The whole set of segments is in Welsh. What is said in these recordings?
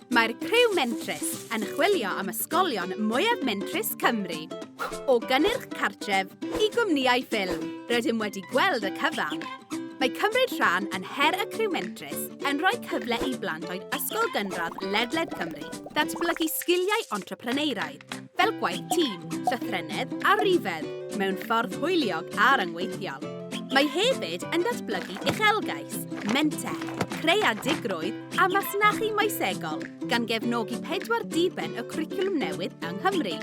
Mae'r criw mentrus yn chwilio am ysgolion mwyaf mentrus Cymru. O gynnyrch cartref i gwmnïau ffilm, rydym wedi gweld y cyfan. Mae cymryd rhan yn Her y Criw Mentrus yn rhoi cyfle i blant oed ysgol gynradd ledled Cymru ddatblygu sgiliau entrepreneuraidd, fel gwaith tîm, llythrennedd a rhifedd, mewn ffordd hwyliog a rhyngweithiol. Mae hefyd yn datblygu uchelgais, menter, creadigrwydd a masnachu moesegol, gan gefnogi pedwar diben y cwricwlwm newydd yng Nghymru.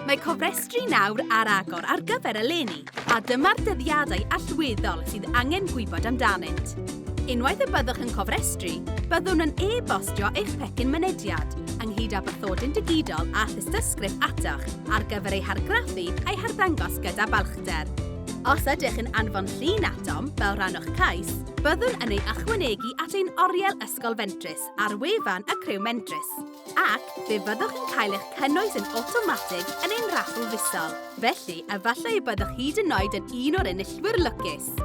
Mae cofrestru nawr ar agor ar gyfer eleni, a dyma'r dyddiadau allweddol sydd angen gwybod amdanynt. Unwaith y byddwch yn cofrestru, byddwn yn e-bostio eich pecyn mynediad, ynghyd â bathodyn digidol a thystysgrif atoch ar gyfer ei hargraffu a'i harddangos gyda balchder. Os ydych yn anfon llun atom fel rhan o'ch cais, byddwn yn ei ychwanegu at ein oriel Ysgol Fentrus ar wefan y Criw Mentrus, ac fe fyddwch yn cael eich cynnwys yn awtomatig yn ein raffl fisol, felly efallai y byddwch hyd yn oed yn un o'r enillwyr lwcus!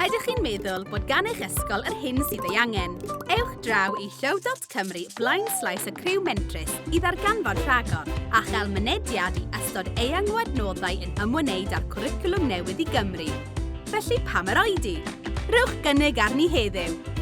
Ydych chi'n meddwl bod gan eich ysgol yr hyn sydd ei angen? Ewch draw i llyw.cymru blaenslaes y Criw Mentrus i ddarganfod rhagor a chael mynediad i ystod eang o adnoddau yn ymwneud â'r cwricwlwm newydd i Gymru. Felly pam yr oedi? Rhowch gynnig arni heddiw!